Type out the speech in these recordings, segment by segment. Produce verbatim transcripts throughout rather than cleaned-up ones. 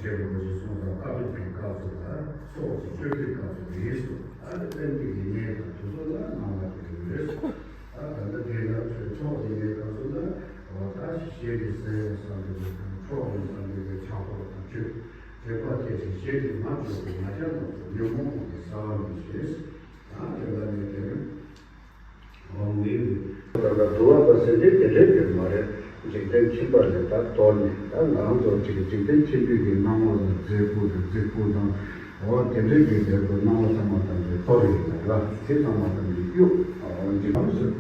ཆེ་རུ་གོ་ཞིག་གསུངས་ཙང་བཀའ་སློབ་ཀྱི་སྐབས་སུ་ལ་སོགས་ཀྱི་སྤྱོད་པའི་སྐབས་སུ་རེས་སུ་ཨ་ནི་ཙན་གྱི་ཡིན་ངེས་དང་དུ་སོ་ལ་གནང་བ་དེ་རེད། ཨ་ད་ལྟ་དེ་ཡང་ཆོས་ཚོགས་ཡིན་ངེས་གང་སུ་ལ་འོ་ད་ཞེས་ཀྱི་སེམས་བསམ་པའི་གི་དང་ཕྲོགས་ནས་བསམ་པའི་གི་ཆགས་པ་དང་ཆོས་དྲེགས་པ་སྐྱེས་ཤིང་ཞེས་ཀྱི་ང་ཚོས་ཀྱི་ང་རྒྱལ་ལ་ཉོན་མོངས་ཀྱི་ས་བ་མི་ཤེས། ཨ་དེ་ལ་ནི་དེ་ནི། འོང་ངེས་ཡིན། ད་ལྟ་དུ་བ་པ་ཟེར་དེ་དེ་འདྲའི་ཡོད་མ་རེད། འཇིག་རྟེན་ཁྱིམ་པ་ལས་ད་གཏོར་ནས་ད་ང་རང་ཚོ་ཅིག་འཇིག་རྟེན་ཁྱིམ་རྒྱུད་ཀྱི་སྣང་བ་ལ་མཛེས་བཀུར་དང་རྫིག་པོ་དང་འོ་དེ་འདྲའི་གི་དེ་ཚོ་སྣང་བ་ཚང་མ་ཐམས་ཅད་གཏོར་ཡོད་ལ་ལ་དེ་ཚང་མ་ཐམས་ཅད་གཡུག་འོ་འཇིག་རྟེན་ཟེར་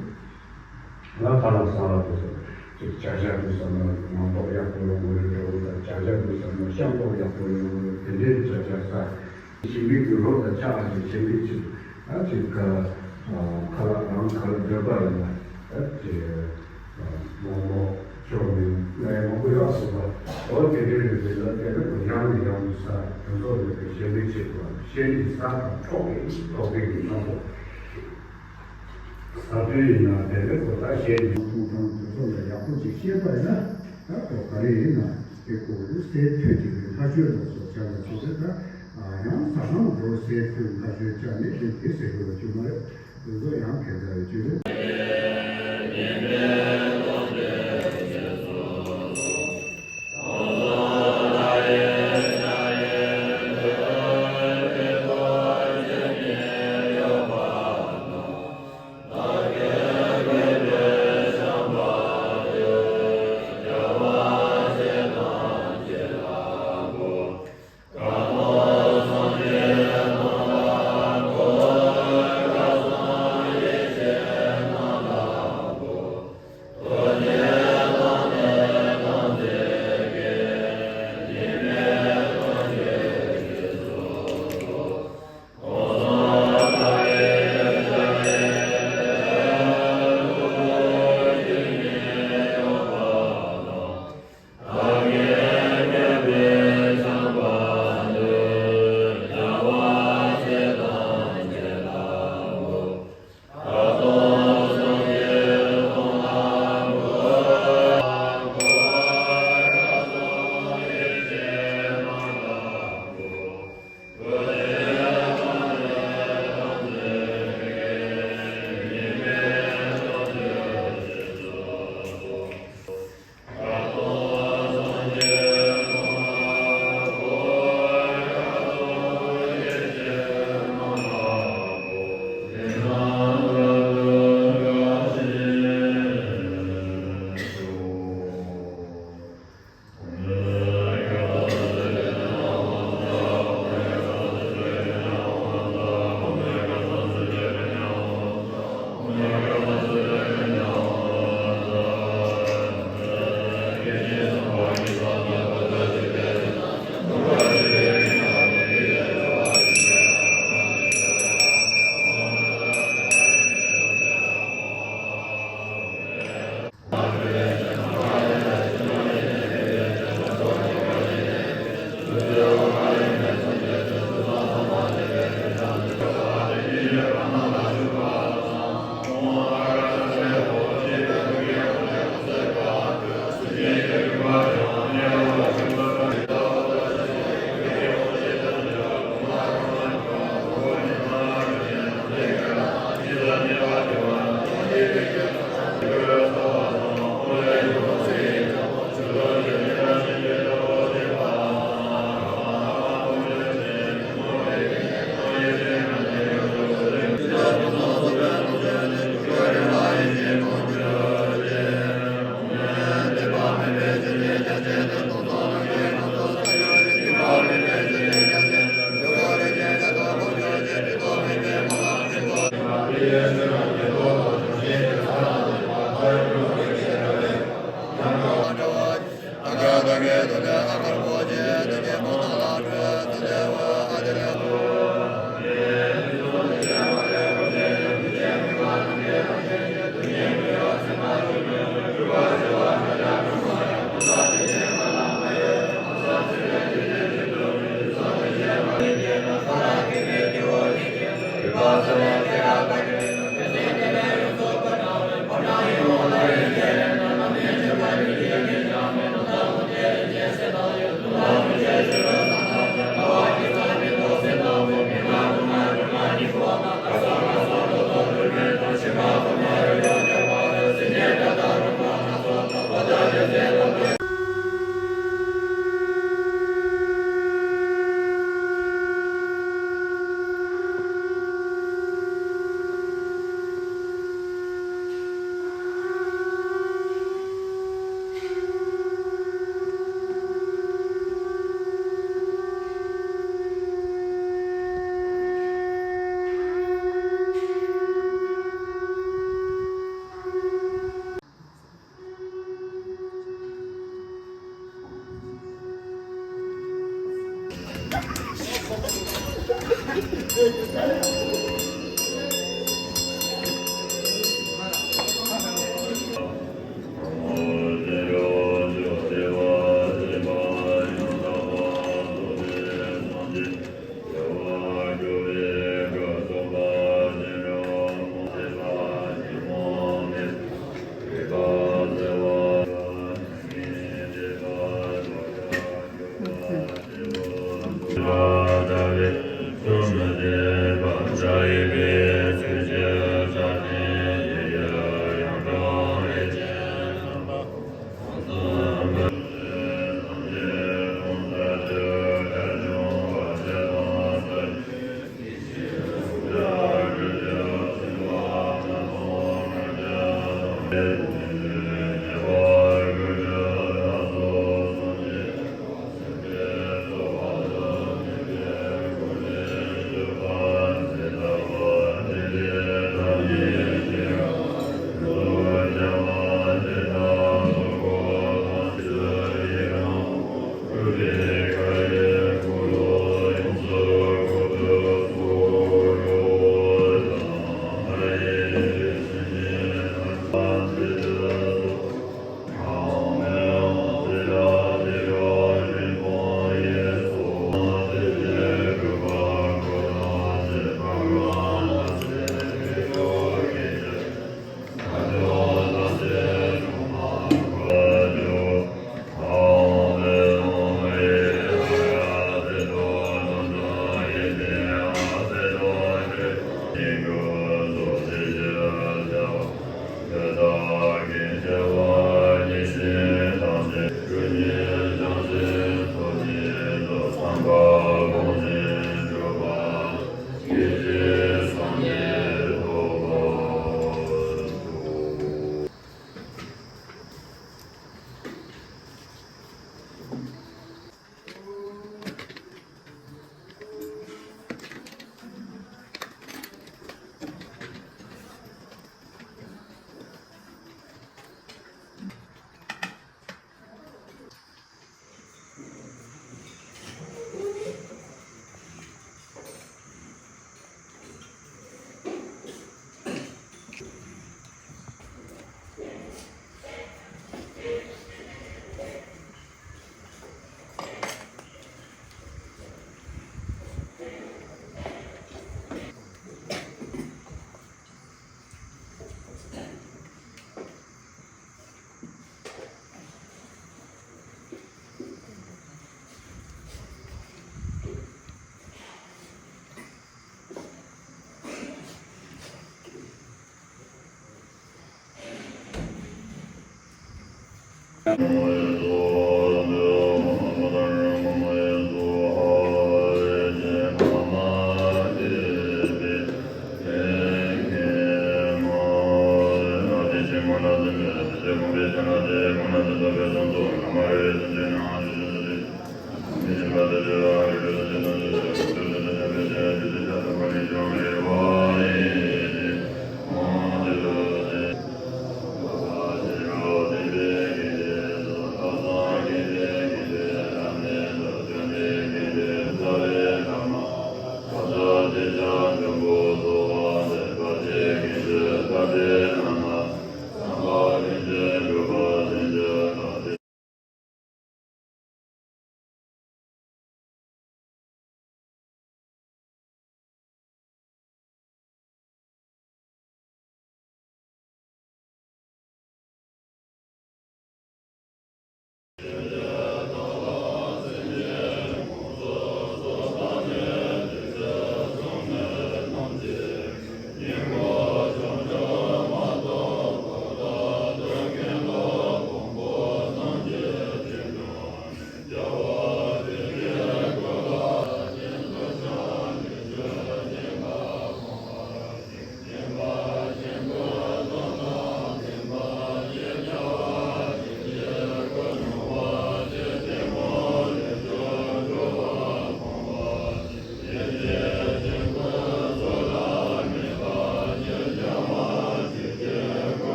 ང་ཁ་ལག་ས་ལ་དུ་ཟེར་ཅིག་བྱ་བྱ་དུ་ཟེར་ན་ངོ་མདོག་ཡག་པོ་ཡོང་གི་རེད་འདྲ་བོ་དང་བྱ་བྱ་དུ་ཟེར་ན་ཤ་མདོག་ཡག་པོ་ཡོང་གི་རེད་དེ་འདྲའི་བྱ་བྱ་ས། ཞིང་པའི་རྒྱུ་ལོ་དང་ཆགས་ཀྱི་ཞིང་པའི་ཆེད་དུ་ཨ་ཅིག་ཁ་ཁ་ལག་རང་ཁ་ལག་འདོད་པ་ཡིན་ན་ཨ་ཅིག་མོག་མོག་ཤོག་མིན་ལས་མང་པོ་ཡོད་སོང་བ། འོ་དེ་འདྲའི་ཡོད་པའི་ལ་དེ་ནི་ཡང་ནས་ཡང་དུ་ས་དོན་ཚོགས་ཡོད་པའི་ཞིང་པའི་ཆེད་དུ་ཤེས་རིག་ས་དང་ཐོག་གི་ཐོག་པའི་གི་རྣམ་པོ། ས་བོན་ཡིན་ན་དེ་ལས་ཁོ་ད་ཤེས་རིག་ཐུགས་དང་དོན་ཚོགས་ལ་ཡག་པོ་ཅིག་ཤེས་པ་ཡིན་ན་ད་ཁོ་ག་རེ་ཡིན་ན་དེ་ཁོ་གི་སའི་ཐོད་ཀྱི་ལྷ་ཆོས་ལ་སོགས་བྱ་ལ་སོགས་པའི་ད། ཡང་ཟ་ཁང་འགྲོ་སའི་ཁུལ་ཁ་ཤས་བཅར་ནས་དེ་དེ་ཟེར་དགོས་པ་བཅུག་མ་རེད། དེ་ཚོ་ཡང་ཁྱད་མཚར་བའི་བཅུག་རེད།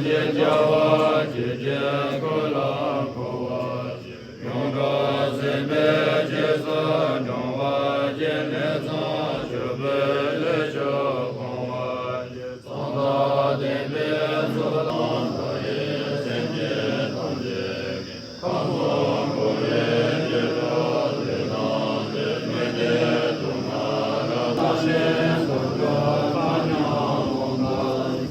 ཞེས་བྱ་བ་ཇི་བཞིན་ཀུན་ལ་མཁོ་བ་ཡོངས་གྲགས་སེམས་དཔའི་རྗེས་སུ་འབྲང་བ་བཞིན། ལས་དང་ཕྱུག་པོའི་ལས་ལ་སྤོང་བ་བཞིན། གསང་བདག་བསྟན་པའི་ཚོགས་དང་མཐའ་ཡས་སེམས་ཅན་ཐམས་ཅད་ཀྱི། ཁམས་གསུམ་འཁོར་བའི་རྒྱུ་ལ་ལུས་དང་ལས་མི་འདོད་དུག་ལྔ་རབ་ལ་ལས་སུ་འགྲོ་བ་ཉོན་མོངས་པ།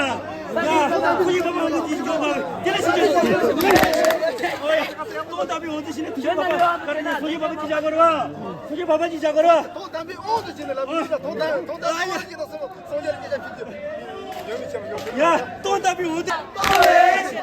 ཡ། སོ་སྐྱེ་བ་མོ་འོ་དེ་ཅི་འཇོག་པ་དེ་ལ་ཤི་ཅི། ཨོ་ཡ། ཏོ་ཏ་པི་འོ་དེ་ཤི་ནས་ཐུ་ཤི་བ་བ་ག་རེ་ནས་སོ་སྐྱེ་བ་མོ་ཅི་བྱ་གོ་ར། སོ་སྐྱེ་བ་མོ་ཅི་བྱ་གོ་ར། ཏོ་ཏ་པི་འོ་དེ་ཅི་ནས་ལ་བི་ཅི་ལ་ཏོ་ཏ་ཏོ་ཏ་འོ་དེ་ཅི་ལ་སོ་སོ་ཡ་ལ་ཅི་ཅི་ཕི་ཅི། ཡ་ཏོ་ཏ་པི་འོ་དེ།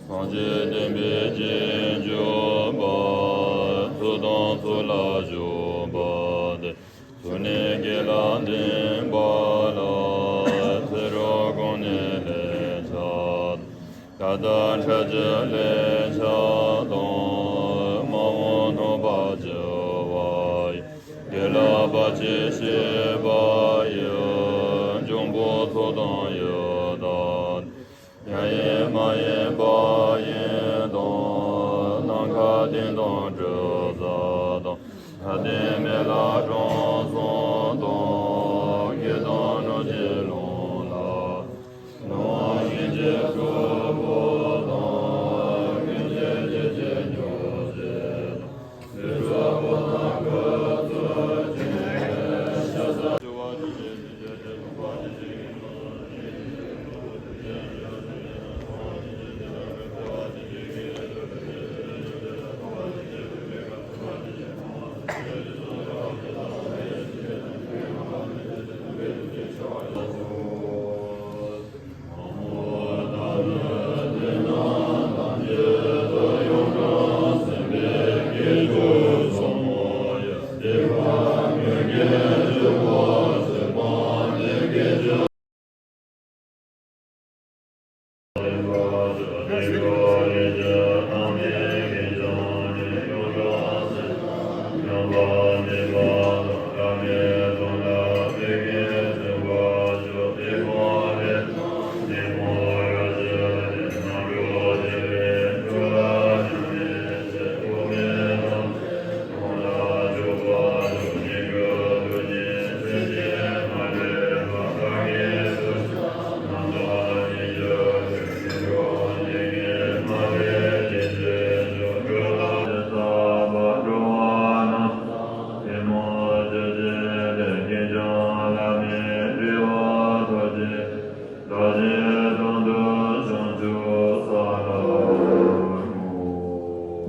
སངས་རྒྱས་བསྟན་པའི་རྗེས་འཇུག་པ། ཚུལ་དང་ཚུལ་ལ་ཞུགས་པ་སྟེ། ཚུལ་ནི་དགེ་ལ་བརྟེན་པ་ལ། ཕྱི་རོལ་གོང་ནས་ལེགས་སྦྱར་དང་། ད་ལྟ་འཕྲལ་གྱི་ལེགས་སྦྱར་དང་། མ་འོངས་ནུས་པ་ལྕི་བ་ཡི། དགེ་ལེགས་པ་ཅིག་བཤད་པ་ཡི། འབྱུང་པོའི་ཚོགས་དང་ཡི་དྭགས། ཡང་ཡིན་མ་ཡིན་པ་ཡིན་དང་། ནམ་མཁའ་ལྡིང་དང་གྲུ་བཞི་དང་། ལྷ་ལྡན་མི་ལ་སྲང་གསུམ་དང་། སྐད་དང་སྣང་བཞིན་ཀློང་ལ། སྣང་བ་སྐད་ཅིག་གྲུབ་པ་དང་། སྐད་ཅིག་སྐད་ཅིག་སྙན་ཞིང་དང་།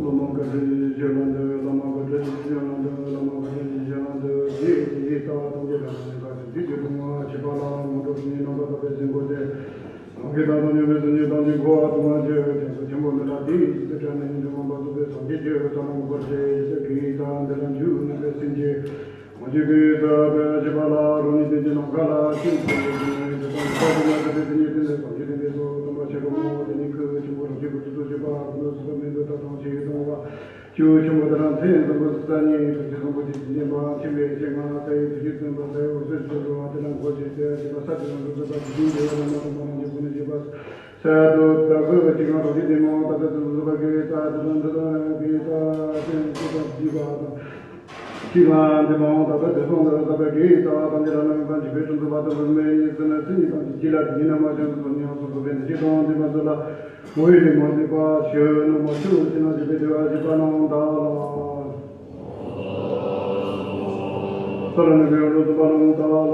བླ་མ་བཀའ་དྲིན་ཆེ་ལ་འདུད། བླ་མ་བཀའ་དྲིན་ཆེ་ལ་འདུད། བླ་མ་བཀའ་དྲིན་ཆེ་ལ་འདུད། ཡིད་ཀྱི་ཡིད་ལྟ་སྟོང་གི་ལམ་ནས་བཀའ་དྲིན་འདི་ཀྱི་སྟོང་བ་ཆེ་བ་ལ་ངོ་སྤྲོད་ནི་རྣམ་པར་དག་པའི་སེམས་སྒོ་སྟེ། ལམ་གྱི་དང་དང་ཉམས་པའི་སེམས་ཉིད་དང་ནི་འཁོར་བ་དུ་མ་ཆེ་བའི་དྲན་གསོ་ཆེན་པོ་འདི་ལ་དེའི་ཡིད་ཀྱི་དྲན་ནས་ཉིན་དུ་མ་འབད་རྩོལ་པའི་སངས་རྒྱས་ཀྱི་ས་ལམ་འཁོར་ཏེ་ཡིད་ཀྱི་ཡིད་ལྟ་འདི་ལ་འཇུག་ནུས་པའི་སེམས་ཀྱིས། མ་བཅོས་པའི་ས་བཅད་བྱེད་པ་ལ་རང་ཉིད་དོན་གྱི་ནམ་མཁའ་ལ་ཤིན་ཏུ་ཡོད་པའི་ཉིན་མོའི་འདི་དང་འདི་དག་ཏུ་མ་ཟད་པའི་དེ་ཉིད་དེ་ལས་སངས་རྒྱས་བསྟན་པའི་སོ་སྟོན་པ་ཆེན་པོ་མོ་དེ་ཉིད་ཁུ་ཆེན་པོ་རང་བཞིན་གྱི་སྤྱི་གཙུག་བཞི་པ་ཀུན་ཏུ་སོ་སོ་མེད་པའི་དག་དང་ཆེས་དང་བ་ཅུ་ཆེན་པོ་དེ་རང་མཚན་བཟང་པོ་སུ་ས་ཉིད་དོན་གྱི་བཟང་པོ་དེ་ཇི་སྙེད་པ་ཆེན་པོའི་ཆེ་ང་ས་ཡི་དུས་ཀྱི་བསྟན་པ་ས་ཡི་འོད་ཟེར་ཆེན་པོ་དེ་རང་འཁོར་ཅིག་ཏེ་ཞེས་པ་ས་དེ་རང་རུ་ས་པ་དེ་བཞིན་དེ་བ་ལ་མ་དང་མ་རང་གི་སྐུ་ནི་ཞེས་པ། ས་རྡོ་ལྟ་བུ་གཅིག་ང་རང་བཞིན་ཏེ་མ་འོངས་ད་ལྟ་དུ་བཟོད་པ་གི་རྩ་དེ་དང་འདི་དང་གི་རྩ་དེ་ཅི་དང་བསྡུས་པ་དང་། གཅིག་ང་འདི་མ་འོངས་ད་ལྟ་དུ་སོང་དུ་བཟོད་པ་གི་རྩ་དང་འདི་ལ་ལ་མི་དང་འཇིགས་པའི་ཁྲིམས་སུ་བ་དང་བུད་མེད་ཉིད་ཟིན་ན་སྲིད་ཉིད་དང་གི་ལ་དེ་ཉིད་ན་མ་བྱུང་དུ་ཉམས་སུ་བཟོད་པའི་འདི་གཅིག་དང་འདི་མ་བཟོད་ལ་ངོ་བོས་ནི་མ་འདུས་པ་ཞུ་ནུ་མ་ཆུ་ཅི་ན་འཇིགས་པའི་བདེ་བ་བཞི་པ་ནང་ད་ལ། ས་ལ་ནི་གཡོ་འགྲོ་ཟིན་པ་རྣམས་དག་ལ།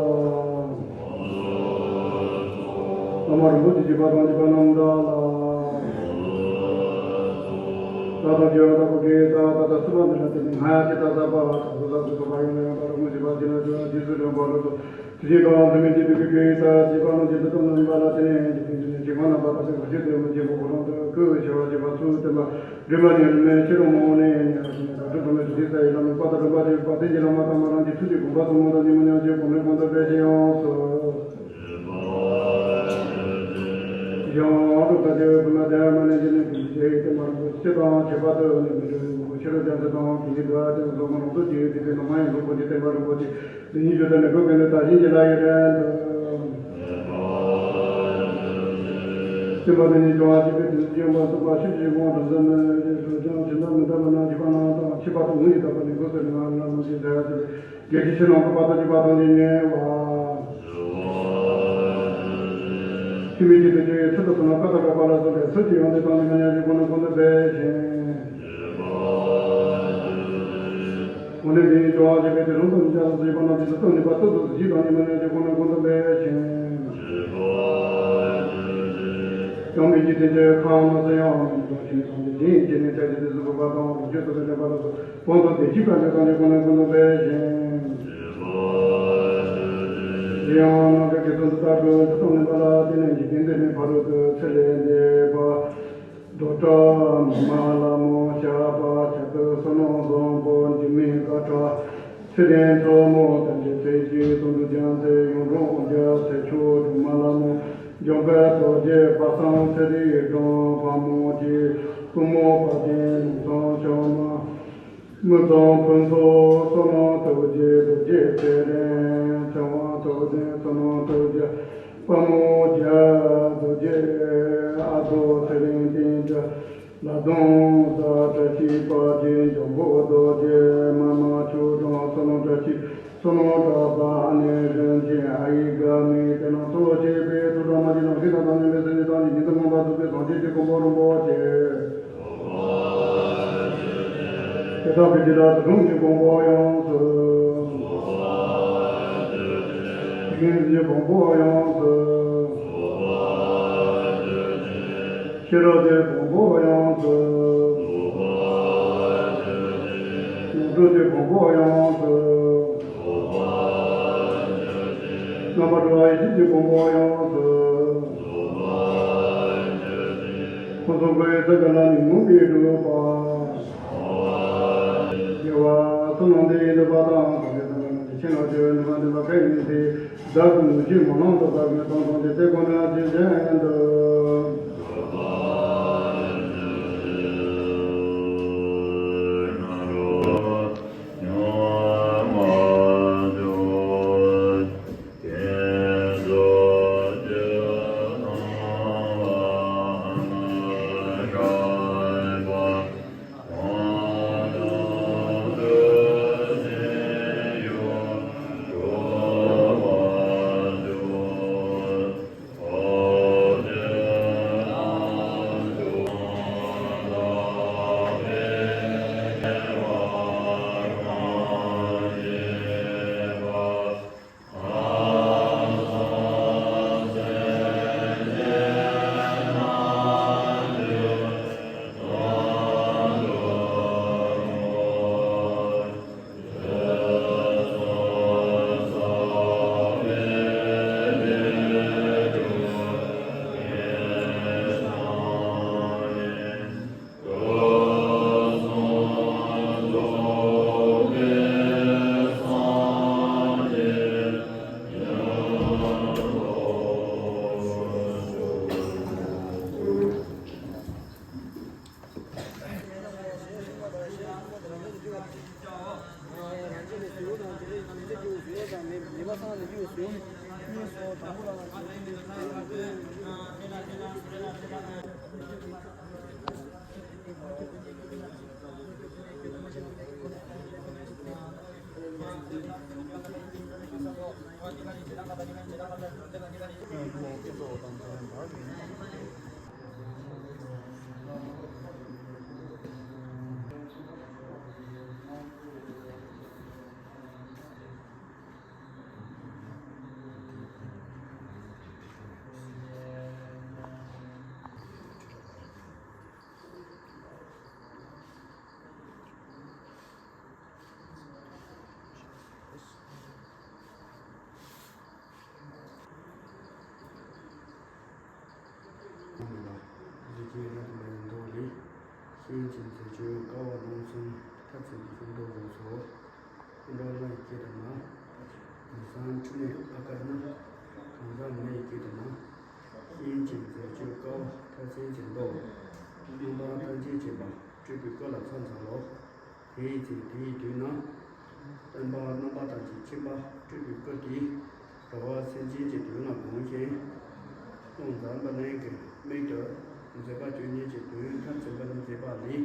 བླ་མ་རིན་པོ་ཆེ་བཞི་པ་དང་བཞི་པ་རྣམས་དག་ལ། ད་དང་རྒྱལ་བ་དང་བོད་ཀྱི་ད་ད་ད་སུ་པ་འདི་ལ་དེ་ནི་ང་ཡ་ཅི་ད་ད་པ་ད་སུ་ད་སུ་ད་པ་ཡོང་ན་ཡང་པ་ར་མོ་བཞི་པ་ཅི་ན་ཅི་ན་ཅི་སུ་ཡང་པ་རུ་ཏུ། དེ་བཞིན་གང་དུ་མི་འཇིགས་པའི་གུས་པའི་ད་བཞི་པ་རྣམས་ཀྱི་འདི་དང་རྣམ་པ་ལ་དེ་ནི་འཇིག་རྟེན་འདི་ནི་འཇིག་པ་རྣམ་པ་དག་པའི་བར་ཆད་དེ་མི་འཇིགས་པ་ཁོ་རང་དུ་བསྐུལ་བའི་ཆེ་བ་བཞི་པ་ཚུལ་བསྟན་པ། སྒྲོལ་མ་ཉེར་མའི་ཕྱི་རོལ་མ་འོངས་ནས་ཉེར་ཞིང་དང་སྒྲོལ་དང་མི་འཇིགས་ས་ཡི་ལམ་པ་དང་སྒྲོལ་མ་ཆེ་བ་དེ་ཉིད་ལ་མ་དང་མ་རང་གི་ཐུགས་ཀྱི་དགོངས་པ་ཟབ་མོ་དང་ཉིན་མོ་མཉམ་གཅིག་གོང་ནས་གོང་དུ་སྤེལ་ཞིང་ཡོངས་སུ། ཡང་རུ་ཁ་ཆེ་བུ་མ་དེ་མ་ནས་ཀྱི་ནི་ཀྱི་ལས་དེ་མ་རུ་ཁ་ཆེ་དང་ཁྱད་པར་དུ་ནི་མི་འགྲོ་ཡི་ཁོ་ཆེ་རུ་ཅན་དུ་དང་གི་ནི་འགྲོ་ཡ་ཅན་བཟོ་མ་རུང་དུ་གྱི་དེ་གི་ནོ་མ་ཡིན་རུ་ཁོ་ཆེ་བསྟན་པ་རུ་ཁོ་ཆེ། དེ་ཉིད་བརྗོད་དང་ནི་བོད་ཀྱི་ནི་ད་གཞན་གྱི་ལ་ཡི་རན་དུ། སེམས་པ་དེ་ཉིད་སྦྱོང་བ་བྱེད་པའི་དུས་སུ་སྦྱོང་བ་སོགས་པ་ཤེས་བྱེད་དགོངས་དོན་ཟབ་མོའི་རྗེས་སུ་ཀྱང་ཇི་ལྟར་མི་འདྲ་བ་ན་འཇིགས་པ་རྣམས་དང་ཤེས་པ་དང་ངུ་ཡི་དག་པ་ནི་འགོག་ཟེར་ན་ལ་ནང་བཞིན་ཟེར་ཡ་ཟེར་བའི་རྒྱལ་སྲས་ཕྱི་ནང་གི་བར་དུ་འཇིགས་པ་དང་ནི་ཉེ་བ། ཐུན་མིན་གྱི་དུས་ཀྱི་ཚུལ་དུ་སོང་ན་ཀ་དག་གི་བར་ལ་སོགས་པའི་ཚུལ་གྱི་ཡོན་ཏན་དང་ནི་མ་ཉམས་ཀྱི་སྒོ་ནས་གོང་དུ་སྤེལ་ཞིང་། འོ་ན་འདི་ནི་སྦྱོང་བ་བྱེད་པའི་དུས་རང་དུ་མི་བྱ་སོགས་སུ་ཡོད་པ་རྣམས་ཀྱི་དུས་སྟོན་ནུས་པ་སྟོབས་སུ་གཟི་བརྗིད་དང་ཉི་མ་ཉམས་ཀྱི་སྒོ་ནས་གོང་དུ་སྤེལ་ཞིང་། ཡང་མི་འཇིག་རྟེན་གྱི་ཁམས་རྣམས་སུ་ཡང་མི་འཇིག་རྟེན་གྱི་སངས་རྒྱས་བཞིན་གྱི་ནི་ལྕགས་ཀྱི་དུས་སུ་བུ་པ་དང་ལོངས་སྤྱོད་སོགས་པའི་ལེགས་པ་ལ་སོགས་པོ་དང་བདེ་སྐྱིད་དང་ལྡན་དང་ལྡན་ཁོ་ན་ཀུན་ཏུ་སྤེལ་ཞིང་། དེ་ཡང་ནམ་མཁའི་དཀྱིལ་ཙམ་དུ་ལྟ་བུ་འདི་དང་ནི་མ་ལ་དེ་ནས་འཇིག་རྟེན་འདི་ནི་ཕ་རོལ་ཏུ་ཚེ་ལས་འདས་པ། རྡོ་བྲག་མི་མ་ལྷ་མོ་ཞགས་པ་ཞག་ཏུ་བསོད་ནམས་བཟང་པོ་འཇིགས་མེད་དཀར་ཁྲ། ཚེ་རིང་མཚོ་མོ་དང་འདྲེ་ཚེ་གཅིག་དོན་གྲུབ་རྒྱལ་མཚན་ཡུམ་རོང་རྒྱལ་ཚེ་མཆོག་སྒྲོལ་མ་ལྷ་མོ་འཇམ་དཔལ་རྡོ་རྗེ་དཔག་བསམ་ཚེ་རིང་སྒྲོལ་མ་མོ་རྗེ་པུས་མོ་དཔལ་ལྡན་ལུང་བཟང་ཕྱག་ན་མི་གཙང་ཕུན་ཚོགས་བསོད་ནམས་ཐུགས་རྗེ་རྡོ་རྗེ་ཚེ་རིང་ཚེ་དབང་ཐུགས་ལྡན་བསོད་ནམས་ཐུགས་རྗེ་དཔལ་མོ་རྒྱལ་རྡོ་རྗེ་ཨ་རྡོ་ཚེ་རིང་བསྟན་རྒྱལ། ལ་དྭགས་ས་བཀྲ་ཤིས་དཔལ་གྱི་འཇམ་པོ་རྡོ་རྗེ་མ་མ་ཆོས་སྒྲོན་བསོད་ནམས་བཀྲ་ཤིས་བསོད་ནམས་གྲགས་པ་ཨ་ནེ་རིན་ཆེན་ཨ་ཡེ་དགའ་མི་དེ་རྣམས་སོགས་བཅས་པའི་ཐུགས་དྲང་མ་གྱི་ནང་བཞིན་དང་དང་ཉིད་མེད་སེམས་ཅན་ཐམས་ཅད་ཉིད་དུ་མངོན་པར་རྫོགས་པའི་སངས་རྒྱས་ཀྱི་གོ་འཕང་རིན་པོ་ཆེ། དེ་དག་གི་རྗེས་ལ་ཐུགས་དྲང་གི་དགོངས་པ་ཡོངས་སུ། ཐུགས་ཀྱི་དགོངས་པ་ཡོངས་སུ། ཤེས་རབ་ཀྱི་དགོངས་པ་ཡོངས་སུ། ངོ་སྤྲོད་ཀྱི་དགོངས་པ་ཡོངས་སུ། རྣམ་པར་གྲོལ་བ་ཡེ་ཤེས་ཀྱི་དགོངས་པ་ཡོངས་སུ། ཕུན་སུམ་ཚོགས་པའི་ཚེ་ག་ལ་ནི་མུ་གེ་སྒྲུབ་པ། དགེ་བ་བསོད་ནམས་འདི་ཡིས་འདུད་པ་དང་། གང་གི་སེམས་ལ་ནི་ཕྱིན་ལ་སྤྱོད་ནུས་པ་འདུན་པ་གང་ཡིན་ཏེ། བདག་གི་ངུ་ཞིང་མ་ལང་དུ་བབ་ཀྱི་དོན་དམ་གྱི་ཚེ་གོ་ན་ཇི་བཞིན་དུ། གཟི་བརྗིད་རབ་ཏུ་མ་ཡིན་མདོག་ལེགས། གཤིན་རྗེའི་མཛད་སྤྱོད་དཀའ་བ་སྣང་གསུམ་མཐར་ཕྱིན་པའི་ཤིང་ཏོག་བཟོ་ཚོ། ཨིན་དྲ་ལྷ་ཡི་སྐད་དུ་མ། མི་བཟང་འཁྲུལ་ནས་ཨ་ཀར་ན། གང་ཟག་མེ་ཡི་སྐད་དུ་མ། གཤིན་རྗེའི་མཛད་སྤྱོད་དཀའ་བ་མཐར་ཕྱིན་ཅིང་མདོག་རྣམ་པར་ཐར་འཇིག་བྱེད་པ་སྤྲུལ་པའི་སྐུ་ལ་ཕྱག་འཚལ་ལོ། དེའི་ཚེ་དེའི་དུས་ན། སྟོན་པ་རྣམ་པར་ཐར་གྱི་མཁྱེན་པ་སྤྲུལ་པའི་སྐུ་དེས། འགྲོ་བ་སེམས་ཅན་གྱི་དོན་ལ་དགོངས་ཤིང་། ཀླུ་ཛམྦྷ་ནན་གྱི་མིག་ཏུ། མཛད་པ་བཅུ་གཉིས་ཀྱི་དོན་མཐར་ཕྱིན་པར་མཛད་པ་ལས།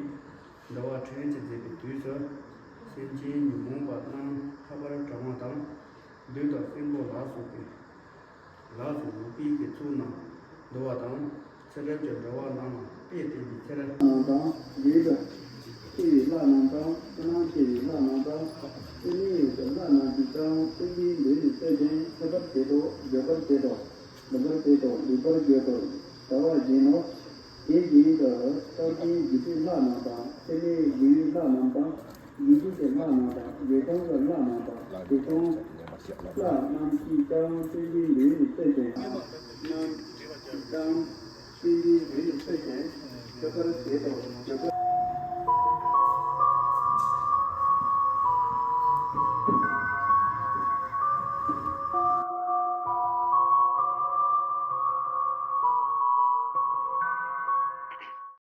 འགྲོ་བ་ཕྲན་གྱིས་མཛད་པའི་དུས་སུ། སེམས་ཅན་ཉོན་མོངས་པ་རྣམས་ལྷག་པར་གྲང་བ་དང་། བདུད་དང་སྲིན་པོ་ལ་སོགས་པའི། ལ་སོགས་འུག་པའི་གི་ཚུལ་རྣམས་འདུ་བ་དང་། ཚེ་རབས་ཀྱི་འགྲོ་བ་རྣམས་ལ་དཔེ་བསྟན་པའི་ཕྱིར། རྣམས་དང་། ཡུལ་དུ་སྐྱེ་བའི་ལྷ་རྣམས་དང་། ཕྱི་ནང་སྐྱེ་བའི་ལྷ་རྣམས་དང་། སྲིན་མོའི་ཡུལ་དུ་ལྷ་རྣམས་ཀྱིས་ཀྱང་སྲིན་པོའི་ལུས་ནི་གསོད་ཅིང་འཆི་བར་བྱེད་དོ། འགྱོད་པར་བྱེད་དོ། ལུས་པར་བྱེད་དོ། ལུས་པར་འགྱོད་དོ། ཟླ་བ་བཞིན་ནོ། དེ་བཞིན་དུ་རྟག་པའི་འཇིག་པའི་ལྷ་རྣམས་དང་། ཕྱི་མའི་རྒྱུ་ཡི་ལྷ་རྣམས་དང་། འཇིག་རྟེན་གྱི་ལྷ་རྣམས་དང་། བདེ་སྟོང་གི་ལྷ་རྣམས་དང་། བདེ་སྟོང་ལྷ་རྣམས་ཀྱིས་ཀྱང་སྲིན་པོའི་ལུས་ནི་གསོད་ཅིང་། རྣམས་ཀྱིས་ཀྱང་སྲིན་པོའི་ལུས་ནི་གསོད་ཅིང་འཆི་བར་བྱེད་དོ། འཆི་བར།